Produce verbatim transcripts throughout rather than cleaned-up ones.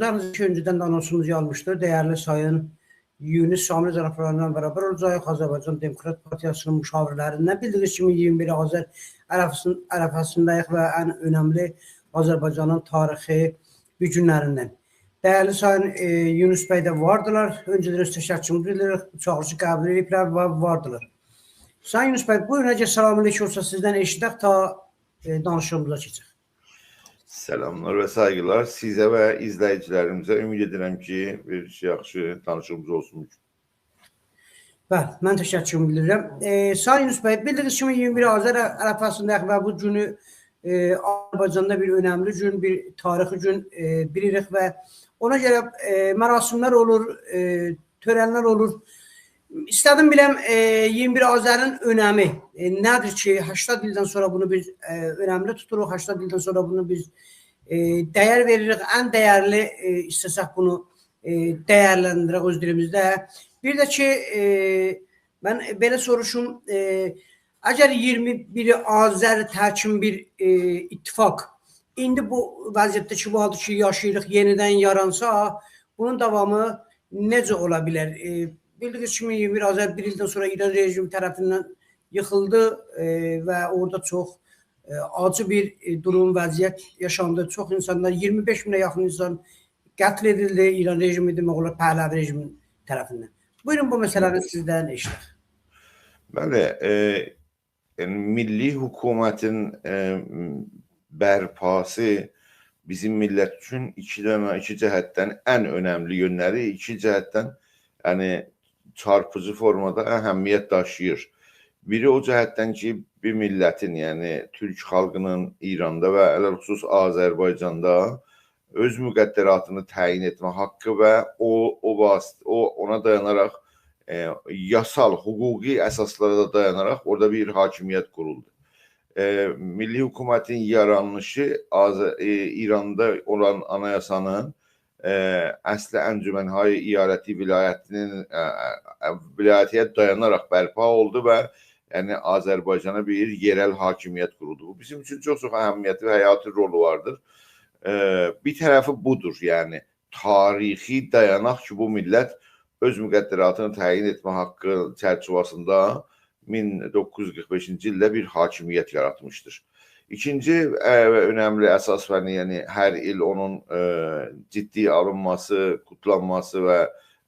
یالنیز کی، اؤنجه‌دن ده آنونسوموز گلمیشدی. دیرلی سایین یونس شاملی طرفلریندن برابر اولاجاغیق، آذربایجان دموکرات پارتیاسی‌نین مشاورلریندن. بیلدیگینیز کیمی، ایگیرمی بیر آذر عرفه‌سین-، عرفه‌سینده‌ییک و ان اؤنملی آذربایجانین تاریخی بو گونلریندن. دیرلی سایین، ائ، یونس بی ده واردیلار. اؤنجه‌دن اؤز تشکروموزو بیلدیریریک. بو چاغیریشی قبول ائدیبلر و واردیلار. سایین یونس بی، بویورون، اگر سلام علیک اولسا، سیزدن ائشیدک، تا، ائ، دانیشیغیمیزا کئچک. سلاملار و سایغیلار سیزه و ایزله‌ییجیلریمیزه. امید ائدیرم کی، بیر یاخشی دانیشیغیمیز اولسون بوگون. بلی، من تشکرومو بیلدیریرم. ائ، سایین یونس بی، بیلدیگینیز کیمی، ایگیرمی بیر آذر عرفه‌سینده‌ییک و بو گونو، ائ، آذربایجاندا بیر اؤنملی گون، بیر تاریخی گون، ائ، بیلیریک و اونا گؤره، ائ، مراسملر اولور، ائ، تؤرنلر اولور. ایسته‌دیم بیلم، ائ، ایگیرمی بیر آذرین اؤنمی، ائ، نه‌دیر کی، هشتاد ایلدن سونرا بونو بیز، ائ، اؤنملی توتوروق، هشتاد ایلدن سونرا بونو بیز، ائ، دیر وئریریک، ان دیرلی، ائ، ایسته‌سک بونو، ائ، دیرلندیرک اؤز دیلیمیزده. بیر ده کی، ائ، من بئله سوروشوم، ائ، اگر ایگیرمی بیر آذر تکین بیر، ائ، اتفاق، ایندی بو وضعیتده کی، بو حالدا کی، یاشاییریق، یئنیدن یارانسا، بونون داوامی نئجه اولا بیلر؟ ائ، بیلدیگینیز کیمی، ایگیرمی بیر آذر بیر ایلدن سونرا ایران رژیمی طرفیندن ییخیلدی، ائ، و اورادا چوخ، ائ، آجی بیر، ائ، دوروم، وضعیت یاشاندی. چوخ اینسانلار، ایگیرمی بئش مینه یاخین اینسان قتل ائدیلدی ایران رژیمی، دئمک اولار، پهلوی رژیمی طرفیندن. بویورون، بو مسئله‌نی سیزدن ائشیدک. بلی، ائ، یعنی، میللی حکومتین، ائ، برپاسی بیزیم میللت اوچون ایکی دنه، ایکی جهتدن ان اؤنملی یؤنلری، ایکی جهتدن، یعنی، چارپیجی فورمادا اهمیت داشیییر. بیری او جهتدن کی، بیر میللتین، یعنی تورک خالقینین ایراندا و علی‌الخصوص آذربایجاندا اؤز مقدراتینی تعیین ائتمه حاققی و او، او واسط-، او، اونا دایاناراق، ائ، یاسال، حقوقی اساسلارا دا دایاناراق اورادا بیر حاکمیت قورولدو. ائ، میللی حکومتین یارانیشی آذ-، ائ، ایراندا اولان آنایاسانین، ائ، اصلی انجمن‌های ایالتی ولایتی‌نین، ائ، ائ، ولایتی‌یه دایاناراق برپا اولدو و، یعنی، آذربایجانا بیر یئرل حاکمیت قورولدو. بو بیزیم اوچون چوخ-چوخ اهمیتلی و حیاتی رولو واردیر. ائ، بیر طرفی بودور، یعنی تاریخی دایاناق کی، بو میللت اؤز مقدراتینی تعیین ائتمه حاققی چرچیوه‌سینده مین دوققوز یوز قیرخ بئشینجی ایلده بیر حاکمیت یاراتمیشدیر. ایکینجی، ائ، و اؤنملی اساس و، یعنی، هر ایل اونون، ائ، جدی آلینماسی، قوتلانماسی و،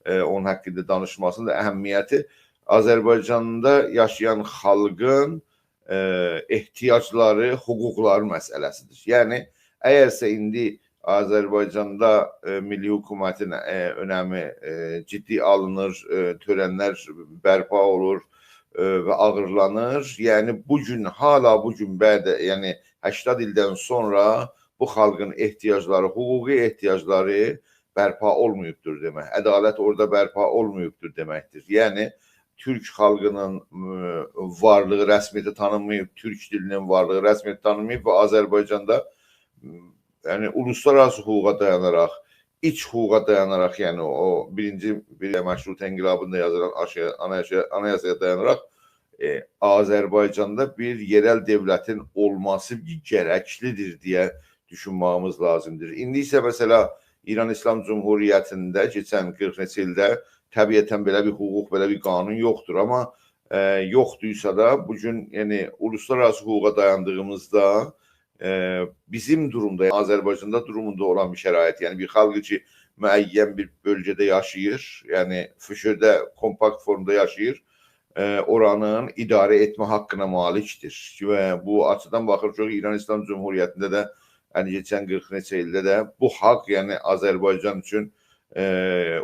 ائ، اونون حاققیندا دانیشماسینین دا اهمیتی آذربایجاندا یاشایان خالقین، ائ، احتیاجلاری، حقوقلاری مسئله‌سیدیر. یعنی، اگرسه ایندی آذربایجاندا، ائ، میللی حکومتین، ائ، اؤنمی، ائ، جدی آلینیر، ائ، تؤرنلر برپا اولور، ائ، و آغیرلانیر. یعنی، بو گون، حالا بو گون بعد، یعنی، هشتاد ایلدن سونرا بو خالقین احتیاجلاری، حقوقی احتیاجلاری برپا اولماییبدیر دئمک. عدالت اورادا برپا اولماییبدیر دئمکدیر. یعنی، تورک خالقینین، ائ، وارلیغی رسمیته تانینماییب، تورک دیلینین وارلیغی رسمیته تانینماییب و آذربایجاندا، ائ، یعنی، اولوسلارآراسی حقوقا دایاناراق، ایچ حقوقا دایاناراق، یعنی، او بیرینجی، بیر مشروطه انقلابیندا یازیلان آشا-، آنایاشا-، آنایاسایا دایاناراق، ائ، آذربایجاندا بیر یئرل دؤولتین اولماسی گرکلیدیر دئیه دوشونمه‌ییمیز لازیمدیر. ایندی ایسه، مثلا، ایران ایسلام جمهوریتینده کئچن قیرخ نئچه ایلده طبیعتا بئله بیر حقوق، بئله بیر قانون یوخدور، آمما، ائ، یوخدورسا دا، بو گون، یعنی، اولوسلارآراسی حقوقا دایاندیغیمیزدا، ائ، بیزیم دورومدا، آذربایجاندا دوروموندا اولان بیر شرایط، یعنی بیر خالق کی، معین بیر بؤلگه‌ده یاشاییر، یعنی فشرده، کومپاکت فورمدا یاشاییر، ائ، اورانین اداره ائتمه حاققینا مالیکدیر. و بو آچیدان باخیر کی، ایران ایسلام جمهوریتینده ده، یعنی کئچن قیرخ نئچه ایلده ده بو حاق، یعنی آذربایجان اوچون، ائ،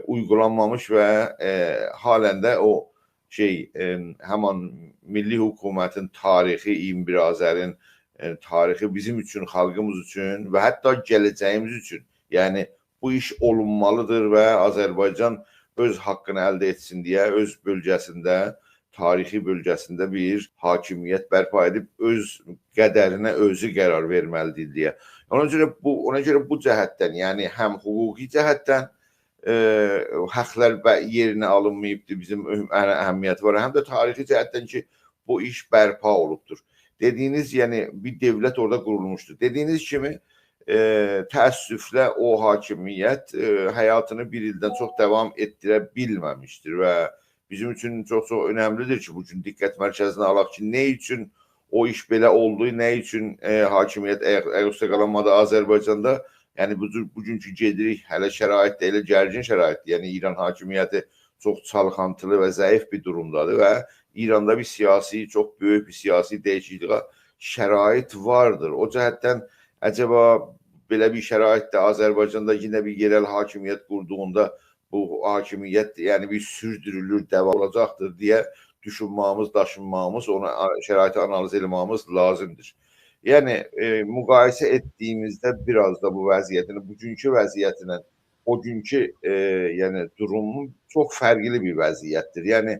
اویغولانمامیش و، ائ، حالن ده او شئی، ائ، همان میللی حکومتین تاریخی، ایگیرمی بیر آذرین، ائ، تاریخی بیزیم اوچون، خالقیمیز اوچون و حتی گله‌جه‌ییمیز اوچون، یعنی بو ایش اولونمالیدیر و آذربایجان اؤز حاققینی الده ائتسین دئیه اؤز بؤلگه‌سینده، تاریخی بؤلگه‌سینده بیر حاکمیت برپا ائدیب اؤز قدرینه اؤزو قرار وئرمه‌لیدیر دئیه. اونا گؤره بو، اونا گؤره بو جهتدن، یعنی هم حقوقی جهتدن، ائ، حاقلار به-، یئرینه آلینماییبدیر، بیزیم اهم-، اه-، اهمیتی وار، هم ده تاریخی جهتدن کی، بو ایش برپا اولوبدور. دئدیگینیز، یعنی بیر دؤولت اورادا قورولموشدور. دئدیگینیز کیمی، ائ، تأسفله او حاکمیت، ائ، حیاتینی بیر ایلدن چوخ داوام ائتدیره بیلمه‌میشدیر و بیزیم اوچون چوخ-چوخ اؤنملی‌دیر کی، بو گون دقت مرکزینه آلاق کی، نه اوچون او ایش بئله اولدو، نه اوچون، ائ، حاکمیت آیاق، آیاق اوسته قالانمادی آذربایجاندا. یعنی، بو جور، بوگونکو گئدیریک، هله شرایط ده ائله گرگین شرایطدیر. یعنی، ایران حاکمیتی چوخ چالخانتیلی و ضعیف بیر دورومدادیر و ایراندا بیر سیاسی، چوخ بؤیوک بیر سیاسی دییشیکلیگه شرایط واردیر. او جهتدن عجبا بئله بیر شرایطده آذربایجاندا یئنه بیر یئرل حاکمیت قوردوغوندا بو حاکمیت، یعنی، بیر سوردورولور، داوام اولاجاقدیر دئیه دوشونمه‌ییمیز، داشینماغیمیز، اونا آ-، شرایطی آنالیز ائله‌مه‌ییمیز لازیمدیر. یعنی، ائ، مقایسه ائتدیییمیزده بیر آز دا بو وضعیتینی، بوگونکو وضعیتینن او گونکو، ائ، یعنی، دورومو چوخ فرقلی بیر وضعیتدیر. یعنی،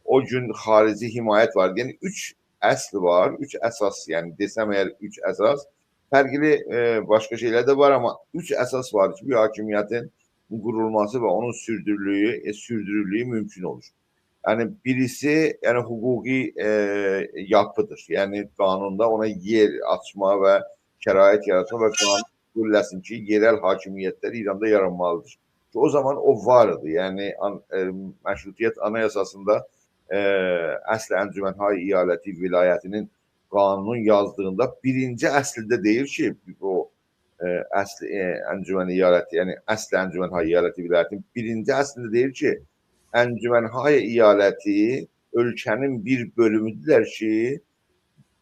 او گون خارجی حمایت وار. یعنی، اوچ اصل وار، اوچ اساس، یعنی، دئسم اگر اوچ اساس، فرقلی، ائ، باشقا شئیلر ده وار، آمما اوچ اساس وار کی، بیر حاکمیتین قورولماسی و اونون سوردورولویو، ائ، سوردورولویو مومکون اولور. یعنی، بیریسی، یعنی، حقوقی، ائ، یاپیدیر. یعنی، قانوندا اونا یئر آچما و شرایط یاراتما و قانون بؤلله‌سین کی، یئرل حاکمیتلر ایراندا یارانمالیدیر. کی، او زامان او وار ایدی. یعنی، آن-، ائ، مشروطیت آنایاساسیندا، ائ، اصل انجمن‌های ایالتی ولایتی‌نین قانونون یازدیغیندا بیرینجی اصلینده دئییر کی، او، ائ، اصل، ائ، انجمن ایالتی، یعنی اصل انجمن‌های ایالتی ولایتی‌نین بیرینجی اصلینده دئییر کی، انجمن‌های ایالتی اؤلکه‌نین بیر بؤلومودورلر کی،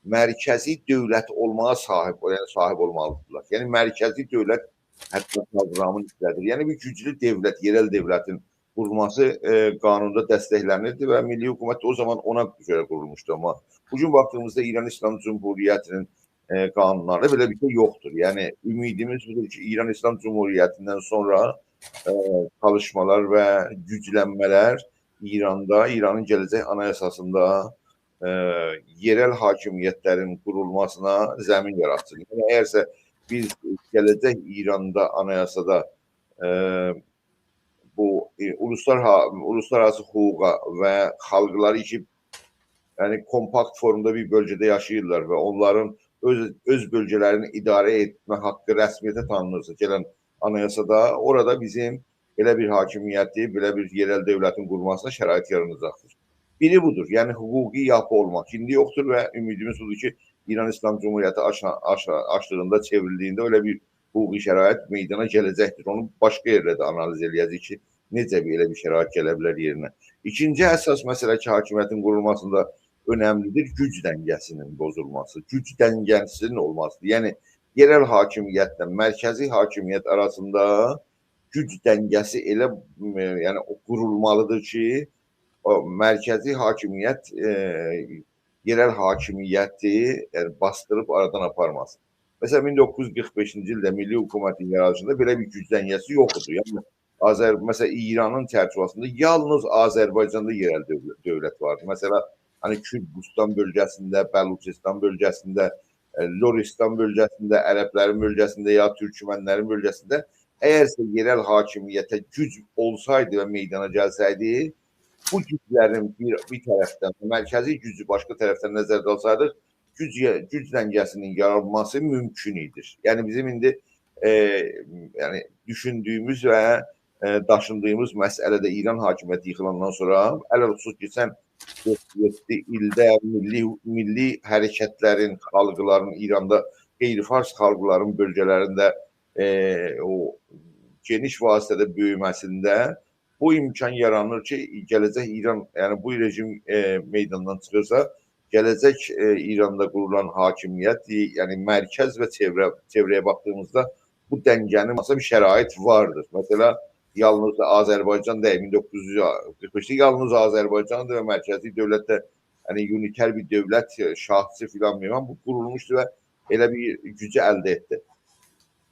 مرکزی دؤولت اولماغا صاحیب، یعنی صاحیب اولمالیدیرلار. یعنی مرکزی دؤولت حتی پروقرامین ایچینده‌دیر. یعنی بیر گوجلو دؤولت، یئرل دؤولتین قورولماسی، ائ، قانوندا دستکله‌نیردی و میللی حکومت او زامان اونا گؤره قورولموشدو. آمما بوگون باخدیغیمیزدا ایران ایسلام جمهوریتی‌نین، ائ، قانونلاریندا بئله بیر شئی یوخدور. یعنی امیدیمیز بودور کی، ایران ایسلام جمهوریتیندن سونرا، ائ، چالیشمالار و گوجلنمه‌لر ایراندا، ایرانین گله‌جک آنایاساسیندا، ائ، یئرل حاکمیتلرین قورولماسینا زمین یاراتسین. یعنی، اگرسه بیز گله‌جک ایراندا آنایاسادا، ائ، بو، ائ، اولوسلار-، اولوسلارآراسی حقوقا و خالقلاری کی، یعنی، کومپاکت فورمدا بیر بؤلگه‌ده یاشاییرلار و اونلارین اؤز، اؤز بؤلگه‌لرینی اداره ائتمه حاققی رسمیته تانینیرسا گلن آنایاسادا، اورادا بیزیم بئله بیر حاکمیتی، بئله بیر یئرل دؤولتین قورماسینا شرایط یاراناجاقدیر. بیری بودور، یعنی حقوقی یاپی اولماق. ایندی یوخدور و امیدیمیز بودور کی، ایران ایسلام جمهوریتی آشا-، آشا-، آشدیغیندا، چئوریلدیگینده ائله بیر حقوقی شرایط میدانا گله‌جکدیر. اونو باشقا یئرلرده آنالیز ائله‌یه‌جه‌ییک کی، نئجه بیر، ائله بیر شرایط گله بیلر یئرینه. ایکینجی اساس مسئله کی، حاکمیتین قورولماسیندا اؤنملیدیر، گوج دنگه‌سی‌نین پوزولماسی، گوج دنگه‌سی‌نین اولماسی. یعنی، یئرل حاکمیتله مرکزی حاکمیت آراسیندا گوج دنگه‌سی ائله، م، یعنی، او قورولمالیدیر کی، او مرکزی حاکمیت، ائ، یئرل حاکمیتی، یعنی، باسدیریب آرادان آپارماسین. مثلا، مین دوققوز یوز قیرخ بئشینجی ایلده میللی حکومتین یارادیلیشیندا بئله بیر گوج دنگه‌سی یوخ ایدی. یعنی، آذر-، مثلا، ایرانین چرچیوه‌سینده یالنیز آذربایجاندا یئرل دؤول-، دؤولت واردی. مثلا، هانی، کوردوستان بؤلگه‌سینده، بلوچستان بؤلگه‌سینده، ائ، لرستان بؤلگه‌سینده، عربلرین بؤلگه‌سینده یا تورکمنلرین بؤلگه‌سینده، اگرسه یئرل حاکمیته گوج اولسایدی و میدانا گلسه‌یدی، بو گوجلرین بیر، بیر طرفدن، مرکزی گوجو باشقا طرفدن نظرده آلسایدیق، گوج، گوج دنگه‌سی‌نین یارانماسی مومکون ایدی. یعنی بیزیم ایندی، ائ، یعنی دوشوندویوموز و، ائ، داشیندیغیمیز مسئله‌ده ایران حاکمیتی ییخیلاندان سونرا، علی‌الخصوص کئچن یئتتی ایلده میللی، میللی حرکتلرین، خالقلارین ایراندا، غیر فارس خالقلارین بؤلگه‌لرینده، ائ، او گئنیش وسعتده بؤیومه‌سینده بو امکان یارانیر کی، گله‌جک ایران، یعنی بو رژیم، ائ، میداندان چیخیرسا، گله‌جک، ائ، ایراندا قورولان حاکمیت، ائ، یعنی مرکز و چئوره، چئوره‌یه باخدیغیمیزدا بو دنگه‌نین، مثلا، شرایط واردیر. مثلا، یالنیز آذربایجان دئییل، مین دوققوز یوز قیرخ بئشده یالنیز آذربایجاندیر و مرکزی دؤولت ده، یعنی اونیتر بیر دؤولت، ائ، شاهچی فلان بیلمم، بو قورولموشدو و ائله بیر گوجو الده ائتدی.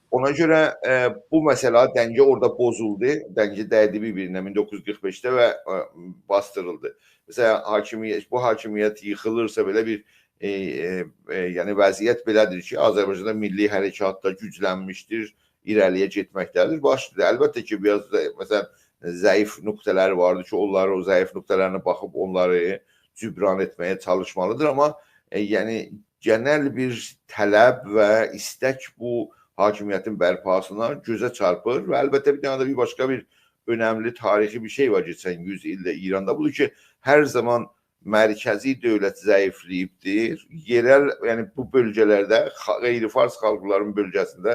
اونا گؤره، ائ، بو مسئله، دنگه اورادا پوزولدو، دنگه دَیدی بیر-بیرینه مین دوققوز یوز قیرخ بئشده و، ائ، باسدیریلدی. مثلا، حاکمیت، بو حاکمیت ییخیلیرسا، بئله بیر، ائ، ائ، ائ، یعنی وضعیت بئله‌دیر کی، آذربایجاندا میللی حرکات دا گوجلنمیشدیر، ایره‌لی‌یه گئتمکده‌دیر. باشلاییر. البته کی، بیر آز دا، مثلا، ضعیف نقطه‌لری واردیر کی، اونلاری، او ضعیف نقطه‌لرینه باخیب اونلاری جبران ائتمه‌یه چالیشمالیدیر، آمما، ائ، یعنی گئنل بیر طلب و ایستک بو حاکمیتین برپاسینا گؤزه چارپیر. و البته بیر دنه ده بیر باشقا بیر اؤنملی تاریخی بیر شئی وار کئچن یوز ایلده ایراندا. بودور کی، هر زامان مرکزی دؤولت ضعیفله‌ییبدیر، یئرل، یعنی بو بؤلگه‌لرده خا-، غیر فارس خالقلارین بؤلگه‌سینده،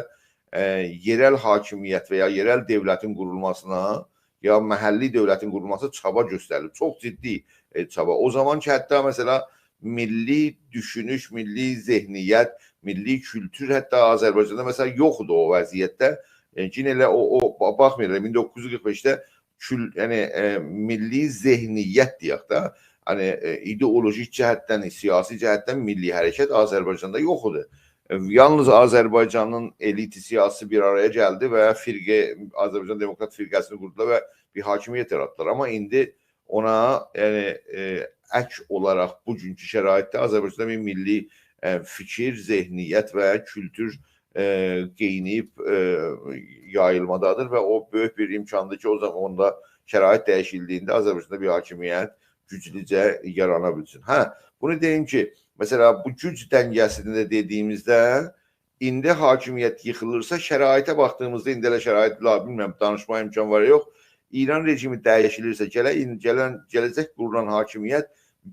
ائ، یئرل حاکمیت و یا یئرل دؤولتین قورولماسینا، یا محلی دؤولتین قورولماسینا چابا گؤستریلیب. چوخ جدی، ائ، چابا. او زامان کی، حتی، مثلا، میللی دوشونوش، میللی ذهنیت، میللی کولتور حتی آذربایجاندا، مثلا، یوخدور او وضعیتده. ائ، یئنه ائله او، او، با-، باخمایاراق، مین دوققوز یوز قیرخ بئشده کول-، یعنی، ائ، میللی ذهنیت دئیک ده، یعنی، ائ، ایدئولوژیک جهتدن، سیاسی جهتدن میللی حرکت آذربایجاندا یوخ ایدی. ائ، یالنیز آذربایجانین الیت سیاسی بیر آرایا گلدی و فرقه، آذربایجان دموکرات فرقه‌سینی قوردولار و بیر حاکمیت یاراتدیلار. آمما ایندی اونا، یعنی، ائ، اک اولاراق بوگونکو شرایطده آذربایجاندا بیر میللی، ائ، فیکیر، ذهنیت و کولتور، ائ، قئینییب، ائ، یاییلمادادیر و او بؤیوک بیر امکاندیر کی، او زامان اوندا شرایط دییشیلدیگینده آذربایجاندا بیر حاکمیت گوجلوجه یارانا بیلسین. هه، بونو دئییم کی، مثلا، بو گوج دنگه‌سینده دئدیییمیزده، ایندی حاکمیت ییخیلیرسا، شرایطه باخدیغیمیزدا، ایندی ائله شرایط، لا، بیلمیرم، دانیشماغا امکان وار یا یوخ، ایران رژیمی دییشیلیرسه، گله-، گلن، گله‌جک قورولان حاکمیت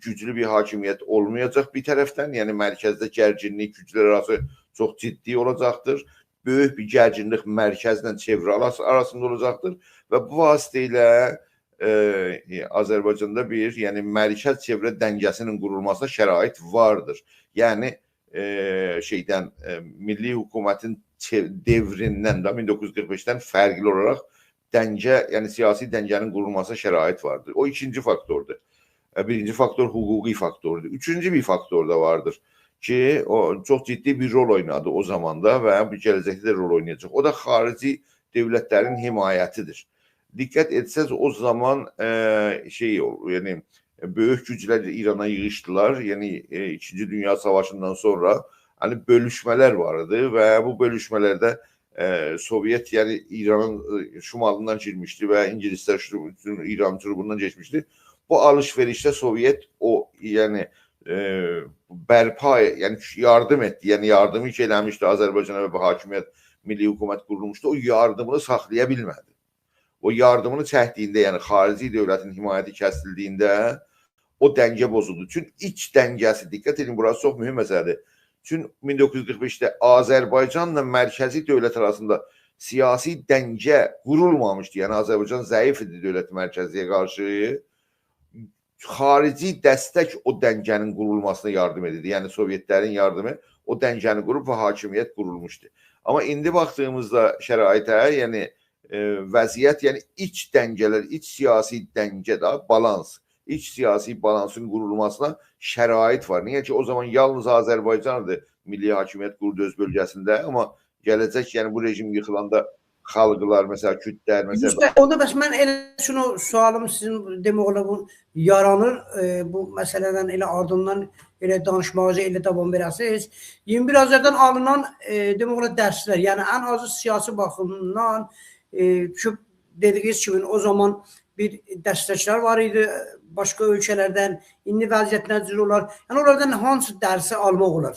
گوجلو بیر حاکمیت اولمایاجاق بیر طرفدن، یعنی مرکزده گرگینلیک، گوجلر آراسی چوخ جدی اولاجاقدیر. بؤیوک بیر گرگینلیک مرکزله چئوره آراسی-، آراسیندا اولاجاقدیر و بو واسطه ایله، ائ، آذربایجاندا بیر، یعنی مرکز چئوره دنگه‌سینین قورولماسینا شرایط واردیر. یعنی، ائ، شئیدن، ائ، میللی حکومتین چئو-، دؤوریندن ده، مین دوققوز یوز قیرخ بئشدن فرقلی اولاراق دنگه، یعنی سیاسی دنگه‌نین قورولماسینا شرایط واردیر. او ایکینجی فاکتوردور. ائ، بیرینجی فاکتور حقوقی فاکتوردور. اوچونجو بیر فاکتور دا واردیر کی، او چوخ جدی بیر رول اوینادی او زاماندا و بو گله‌جکده ده رول اوینایاجاق. او دا خاریجی دؤولتلرین حمایتیدیر. دقت ائتسز، او زامان، ائ، شئی اول-، یعنی بؤیوک گوجلر ایرانا ییغیشدیلار، یعنی، ائ، ایکینجی دونیا ساواشیندان سونرا، یعنی، بؤلوشمه‌لر وار ایدی و بو بؤلوشمه‌لرده، ائ، سووئت، یعنی ایرانین، ائ، شمالیندان گیرمیشدی و اینگیلیسلر شو-، بوتون ایران جنوبوندان کئچمیشدی. بو آلیش-وئریشده سووئت او، یعنی، ائ، برپا، یعنی یاردیم ائتدی، یعنی یاردیمی کی ائله‌میشدی آذربایجانا و بو حاکمیت، میللی حکومت قورولموشدو، او یاردیمینی ساخلایا بیلمه‌دی. او یاردیمینی چکدیگینده، یعنی خاریجی دؤولتین حمایتی کسیلدیگینده او دنگه پوزولدو. چون ایچ دنگه‌سی، دقت ائدین، بوراسی چوخ مهم مسئله‌دیر. چون مین دوققوز یوز قیرخ بئشده آذربایجانلا مرکزی دؤولت آراسیندا سیاسی دنگه قورولمامیشدی. یعنی آذربایجان ضعیف ایدی دؤولت مرکزی‌یه قارشی. خاریجی دستک او دنگه‌نین قورولماسینا یاردیم ائدیردی. یعنی سووئتلرین یاردیمی او دنگه‌نی قوروب و حاکمیت قورولموشدو. آمما ایندی باخدیغیمیزدا شرایطه، یعنی، ائ، وضعیت، یعنی ایچ دنگه‌لر، ایچ سیاسی دنگه ده، بالانس، ایچ سیاسی بالانسین قورولماسینا شرایط وار. نییه کی، او زامان یالنیز آذربایجان ایدی میللی حاکمیت قوردو اؤز بؤلگه‌سینده، آمما گله‌جک، یعنی بو رژیم ییخیلاندا خالقلار، مثلا، کوردلر، مثلا، دوزدور، اوندا بس من ائله شونو، سؤالیم سیزین، دئمک اولار، بو یارانیر، ائ، بو مسئله‌دن ائله آردیندان ائله دانیشماغا ائله داوام وئره‌سینیز. ایگیرمی بیر آذردن آلینان، ائ، دئمک اولار، درسلر، یعنی ان آزی سیاسی باخیمدان، ائ، کی، دئدیگینیز کیمی او زامان بیر دستکلر وار ایدی باشقا اؤلکه‌لردن، ایندی وضعیت نه جور اولار؟ یعنی اونلاردان هانسی درسی آلماق اولار؟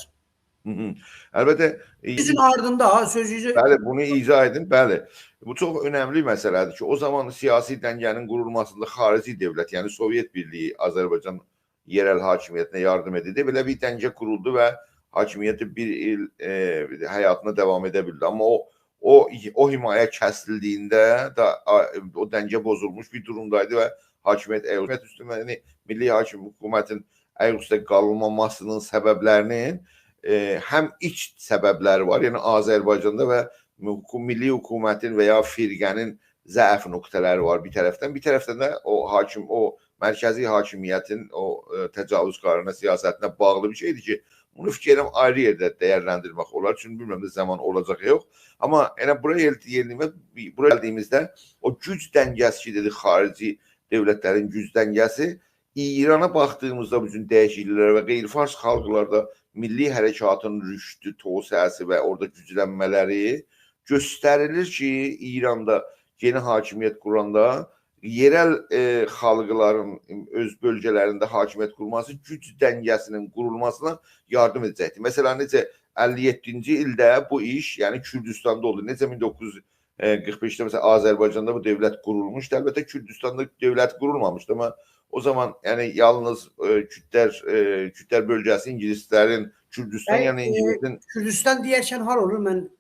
هی هی. البته، ائ، سیزین آردیندا، ها، سؤزونوزو. بلی، بونو ایضاح ائدیم، بلی. بو چوخ اؤنملی مسئله‌دیر کی، او زامان سیاسی دنگه‌نین قورولماسیندا خاریجی دؤولت، یعنی سووئت بیرلیگی آذربایجان یئرل حاکمیتینه یاردیم ائدیردی. بئله بیر دنگه قورولدو و حاکمیتی بیر ایل، ائ، حیاتینا داوام ائده بیلدی. آمما او، او، او حمایه کسیلدیگینده ده، آ، او دنگه پوزولموش بیر دورومدایدی و حاکمیت آیاق اوسته، یعنی میللی حاکم حکومتین آیاق اوسته قالماماسینین سببلرینین، ائ، هم ایچ سببلری وار، یعنی آذربایجاندا و حکو-، میللی حکومتین و یا فرقه‌نین ضعف نقطه‌لری وار بیر طرفدن، بیر طرفدن ده او حاکم، او مرکزی حاکمیتین او، ائ، تجاوزکارانه سیاستینه باغلی بیر شئیدیر کی، بونو فیکر ائدیرم آیری یئرده دیرلندیرمک اولار. چونکی بیلمیرم ده زامان اولاجاق یا یوخ. آمما ائله بورایا گل-، گلدیگیمیزده، بورایا گلدیگیمیزده او گوج دنگه‌سی کی، دئدیک، خاریجی دؤولتلرین گوج دنگه‌سی، ایرانا باخدیغیمیزدا بوتون دییشیکلیکلره و غیر فارس خالقلاردا میللی حرکاتین رشدو، توسعه‌سی و اورادا گوجلنمه‌لری گؤستریلیر کی، ایراندا یئنی حاکمیت قوراندا یئرل، ائ، خالقلارین اؤز بؤلگه‌لرینده حاکمیت قورماسی گوج دنگه‌سینین قورولماسینا یاردیم ائده‌جکدیر. مثلا، نئجه اللی یئددینجی ایلده بو ایش، یعنی کوردوستاندا اولدو. نئجه مین دوققوز یوز قیرخ بئشده، مثلا، آذربایجاندا بو دؤولت قورولموشدو. البته کوردوستاندا دؤولت قورولمامیشدی، آمما او زامان، یعنی، یالنیز، ائ، کوردلر، ائ، کوردلر بؤلگه‌سی اینگیلیسلرین، کوردوستان، بی، یعنی، ائ، اینگیلیسین کوردوستان دئیرکن هارا اولور؟ من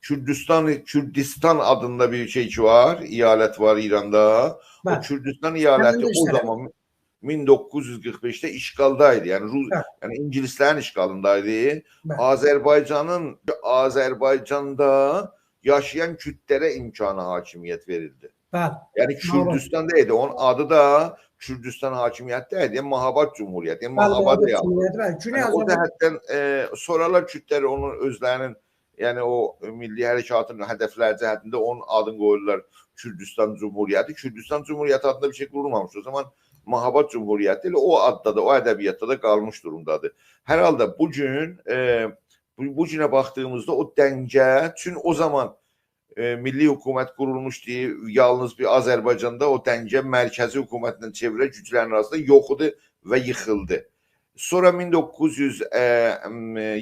کوردوستان، کوردوستان آدیندا بیر شئی کی وار، ایالت وار ایراندا. او بلی. کوردوستان ایالتی همین او ایشلره. زامان مین دوققوز یوز قیرخ بئشده اشغالدایدی. یعنی روس، بلی. یعنی اینگیلیسلرین اشغالیندایدی. بلی. آذربایجانین، آذربایجاندا یاشایان کوردلره امکانی حاکمیت وئریلدی. بلی. یعنی مهاباد. کوردوستان دئییلدی. اونون آدی دا کوردوستان حاکمیتی دئییلدی. یعنی مهاباد جمهوریتی. یعنی بلی، مهاباد مهاباد یالنیز. جمهوریتی وار. گونئی یعنی او آذربایجان جهتدن، ائ، سونرالار کوردلر اونون اؤزلرینین، یعنی او میللی حرکاتین هدفلری جهتینده اونون آدینی قویورلار کوردوستان جمهوریتی. کوردوستان جمهوریتی آدیندا بیر شئی قورولمامیشدی. او زامان مهاباد جمهوریتی ائله او آددا دا، او ادبیاتدا دا قالمیش دورومدادیر. هر حالدا بو گون، ائ، بو، بو گونه باخدیغیمیزدا او دنگه، چون او زامان، ائ، میللی حکومت قورولموشدو، یالنیز بیر آذربایجاندا او دنگه مرکزی حکومتله چئوره گوجلرین آراسیندا یوخ ایدی و ییخیلدی. سونرا مین دوققوز یوز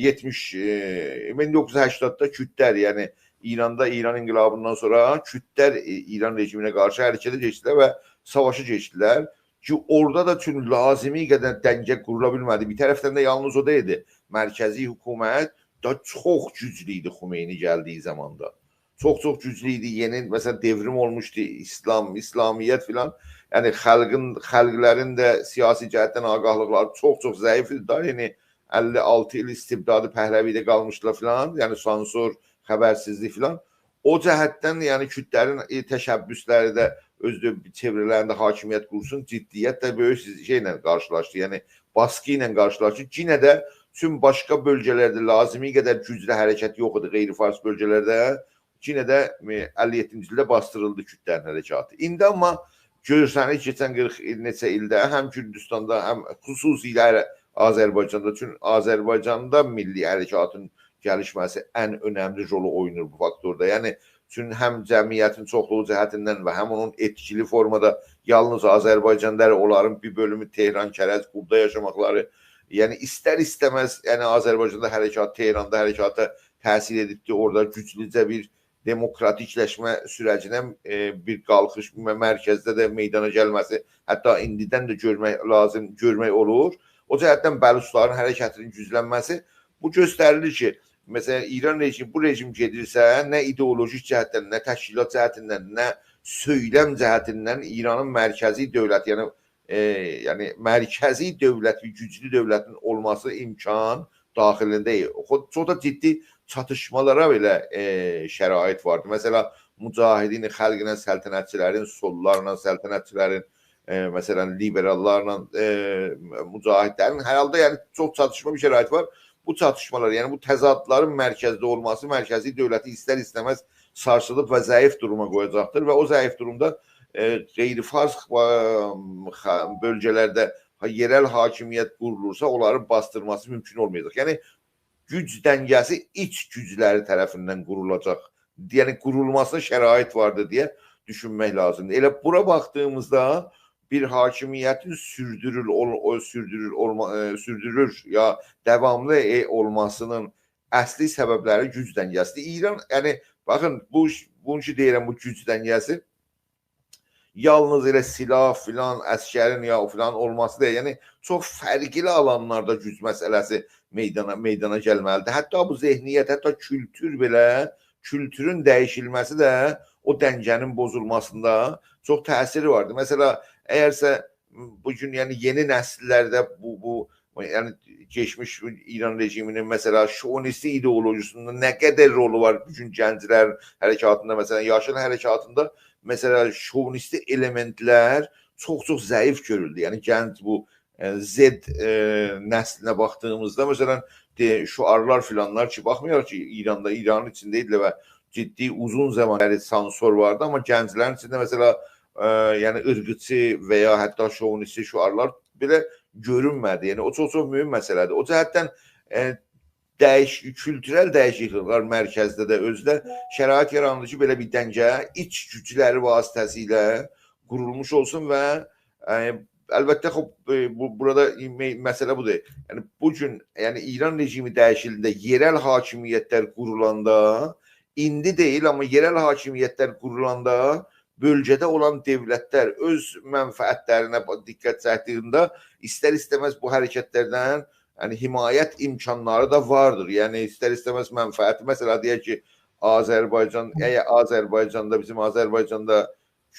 یئتمیش، ائ، مین دوققوز یوز هشتاددا کوردلر، یعنی ایراندا، ایران انقلابیندان سونرا کوردلر، ائ، ایران رژیمینه قارشی حرکته کئچدیلر و ساواشا کئچدیلر کی، اورادا دا چون لازیمی قدر دنگه قورولا بیلمه‌دی. بیر طرفدن ده یالنیز او دئییلدی. مرکزی حکومت دا چوخ گوجلو ایدی خمینی گلدیگی زاماندا. چوخ-چوخ گوجلو ایدی. یئنی، مثلا، دئوریم اولموشدو، ایسلام، ایسلامیت فلان. یعنی خالقین، خالقلارین دا سیاسی جهتدن آگاهلیقلاری چوخ-چوخ ضعیف ایدی دا. یعنی اللی آلتی ایل استبداد پهلوی‌ده قالمیشدیلار فلان. یعنی سانسور، خبرسیزلیک فلان. او جهتدن، یعنی کوردلرین، ائ، تشبثلری ده اؤز دؤ-، چئوره‌لرینده حاکمیت قورسون، جدیتله بؤیوک سیز-، شئیله قارشیلاشدی. یعنی باسقی ایله قارشیلاشدی. یئنه ده چون باشقا بؤلگه‌لرده لازیمی قدر گوجلو حرکت یوخ ایدی، غیر فارس بؤلگه‌لرده، یئنه ده، ائ، اللی یئددینجی ایلده باسدیریلدی کوردلرین حرکاتی. ایندی آمما گؤرسنیر، کئچن قیرخ ایل، نئچه ایلده هم کوردوستاندا، هم خصوصیله آذربایجاندا، چون آذربایجاندا میللی حرکاتین گلیشمه‌سی ان اؤنملی رولو اویناییر بو فاکتوردا. یعنی، چون هم جمعیتین چوخلوغو جهتیندن و هم اونون ائتکیلی فورمادا یالنیز آذربایجانلیلار، اونلارین بیر بؤلومو تهران، کرج، قومدا یاشاماقلاری، یعنی ایستر-ایسته‌مز، یعنی آذربایجاندا حرکات، تهراندا حرکاتا تأثیر ائدیبدی. اورادا گوجلوجه بیر دموکراتیکلشمه سوره‌جینه، ائ، بیر قالخیش م-، مرکزده ده میدانا گلمه‌سی، حتی ایندیدن ده گؤرمک لازیم، گؤرمک اولور. او جهتدن بلوچلارین حرکتینین گوجلنمه‌سی، بو گؤستریلیر کی، مثلا، ایران رژیمی، بو رژیم گئدیرسه، نه ایدئولوژیک جهتدن، نه تشکیلات جهتیندن، نه سؤیلم جهتیندن ایرانین مرکزی دؤولت، یعنی، ائ، یعنی مرکزی دؤولت، بیر گوجلو دؤولتین اولماسی امکان داخیلینده دئییل. خو-، چوخ دا جدی چاتیشمالارا بئله، ائ، شرایط واردی. مثلا، مجاهدین خلقینن سلطنتچیلرین، سوللارلا سلطنتچیلرین، ائ، مثلا، لیبراللارلا، ائ، مجاهدلرین، هر حالدا، یعنی، چوخ چاتیشما بیر شرایط وار. بو چاتیشمالار، یعنی بو تضادلارین مرکزده اولماسی مرکزی دؤولتی ایستر-ایسته‌مز سارسیدیب و ضعیف دوروما قویاجاقدیر و او ضعیف دورومدا، ائ، غیر فارس، ائ، خا-، بؤلگه‌لرده یئرل حاکمیت قورولورسا، اونلارین باسدیرماسی مومکون اولمایاجاق. یعنی گوج دنگه‌سی ایچ گوجلری طرفیندن قورولاجاق، یعنی قورولماسینا شرایط واردی دئیه دوشونمک لازیمدیر. ائله بورا باخدیغیمیزدا بیر حاکمیتین سوردورول، اول-، او سوردورول اولما-، ائ، سوردورولور یا داواملی، ائ، اولماسینین اصلی سببلری گوج دنگه‌سیدیر. ایران، یعنی، باخین، بو، بونون کی دئییرم، بو گوج دنگه‌سی یالنیز ائله سلاح فلان، عسکرین یا فلان اولماسی دئییل. یعنی، چوخ فرقلی آلانلاردا گوج مسئله‌سی میدانا، میدانا گلمه‌لیدیر. حتی بو ذهنیت، حتی کولتور بئله، کولتورون دییشیلمه‌سی ده او دنگه‌نین پوزولماسیندا چوخ تأثیری واردیر. مثلا، اگرسه بو گون، یعنی، یئنی نسیللرده بو، بو، یعنی، کئچمیش ایران رژیمینین، مثلا، شووینیستی ایدئولوژیسینده نه قدر رولو وار بو گون گنجلرین حرکاتیندا، مثلا، یاشیل حرکاتیندا، مثلا، شووینیستی المنتلر چوخ-چوخ ضعیف گؤرولدو. یعنی، گنج بو، ائ، Z، ائ، نسلینه باخدیغیمیزدا، مثلا، دئ-، شعارلار فلانلار کی، باخمایاراق کی، ایراندا، ایرانین ایچینده ایدیلر و جدی اوزون زامان بری سانسور واردی، آمما گنجلرین ایچینده، مثلا، ائ، یعنی، عیرقچی و یا حتی شووینیستی شعارلار بئله گؤرونمه‌دی. یعنی، او چوخ-چوخ مهم مسئله‌دیر. او جهتدن، ائ، دییش-، کولتورل دییشیکلیکلر مرکزده ده اؤزو ده شرایط یاراندی کی، بئله بیر دنگه ایچ گوجلری واسطه‌سیله قورولموش اولسون و، ائ، البته، خوب، ائ، بو، بورادا مئ-، مسئله بودور. یعنی، بو گون، یعنی، ایران رژیمی دییشیلدینده، یئرل حاکمیت‌لر قورولاندا، ایندی دئییل، آمما یئرل حاکمیت‌لر قورولاندا بؤلگه‌ده اولان دؤولت‌لر اؤز منفعت‌لرینه با-، دقت چکدیگینده ایستر-ایسته‌مز بو حرکت‌لردن، یعنی، حمایت امکانلاری دا واردیر. یعنی، ایستر-ایسته‌مز منفعتی، مثلا، دئیک کی، آذربایجان، اگر آذربایجاندا، بیزیم آذربایجاندا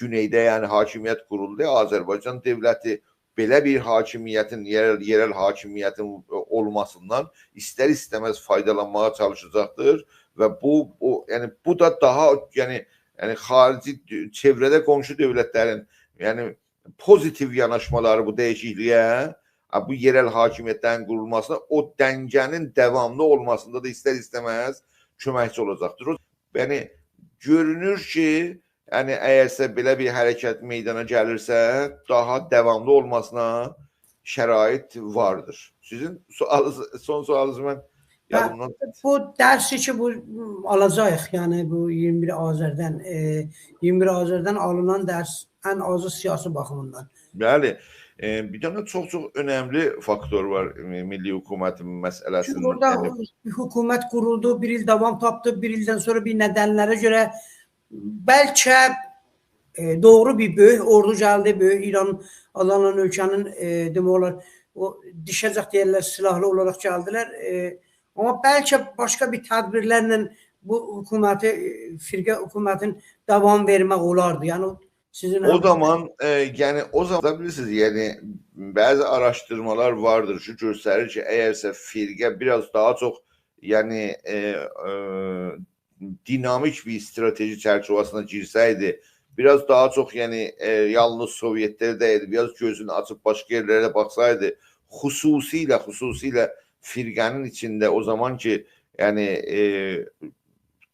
گونئیده، یعنی، حاکمیت قورولدو، آذربایجان دؤولتی بئله بیر حاکمیتین، یئرل، یئرل حاکمیتین اولماسیندان ایستر-ایسته‌مز فایدالانماغا چالیشاجاقدیر و بو، او، یعنی، بو دا داها، یعنی، یعنی، خاریجی دؤ-، چئوره‌ده قونشو دؤولت‌لرین، یعنی، پوزیتیو یاناشمالاری بو دییشیکلییه، ها، بو یئرل حاکمیت‌لرین قورولماسینا، او دنگه‌نین داواملی اولماسیندا دا ایستر-ایسته‌مز کؤمکچی اولاجاقدیر. او، یعنی، گؤرونور کی، یعنی، اگرسه بئله بیر حرکت میدانا گلیرسه، داها داواملی اولماسینا شرایط واردیر. سیزین سؤالینیز، سون سؤالینیزی من، هه، یادیمدان بو درسی کی، بو، آلاجاغیق، یعنی بو ایگیرمی بیر آذردن، ائ، ایگیرمی بیر آذردن آلینان درس ان آزی سیاسی باخیمیندان. بلی، ائ، بیر دنه چوخ-چوخ اؤنملی فاکتور وار، ائ، میللی حکومتین مسئله‌سینده. چونکی اورادا، یعنی، بیر حکومت قورولدو، بیر ایل داوام تاپدی، بیر ایلدن سونرا بیر ندن‌لره گؤره بلکه، ائ، دوغرو بیر بؤیوک اوردو گلدی، بؤیوک ایران آدلانان اؤلکه‌نین، ائ، دئمک اولار، او دیشه‌جک دئیرلر، سیلاحلی اولاراق گلدیلر. ائ، آمما بلکه باشقا بیر تدبیرلرله بو حکومتی، ائ، فرقه حکومتین داوام وئرمک اولاردی. یعنی، او سیزین او هم زامان، ائ، یعنی، او زامان دا بیلیرسینیز، یعنی، بعضی آراشدیرمالار واردیر کی، گؤستریر کی، اگرسه فرقه بیر آز داها چوخ، یعنی، ائ، ائ، دینامیک بیر استراتژی چرچیوه‌سینده گیرسه‌یدی، بیر آز داها چوخ، یعنی، ائ، یالنیز سووئت‌لره دئییلدی، بیر آز گؤزونو آچیب باشقا یئرلره ده باخسایدی، خصوصیله، خصوصیله فرقه‌نین ایچینده او زامان کی، یعنی، ائ،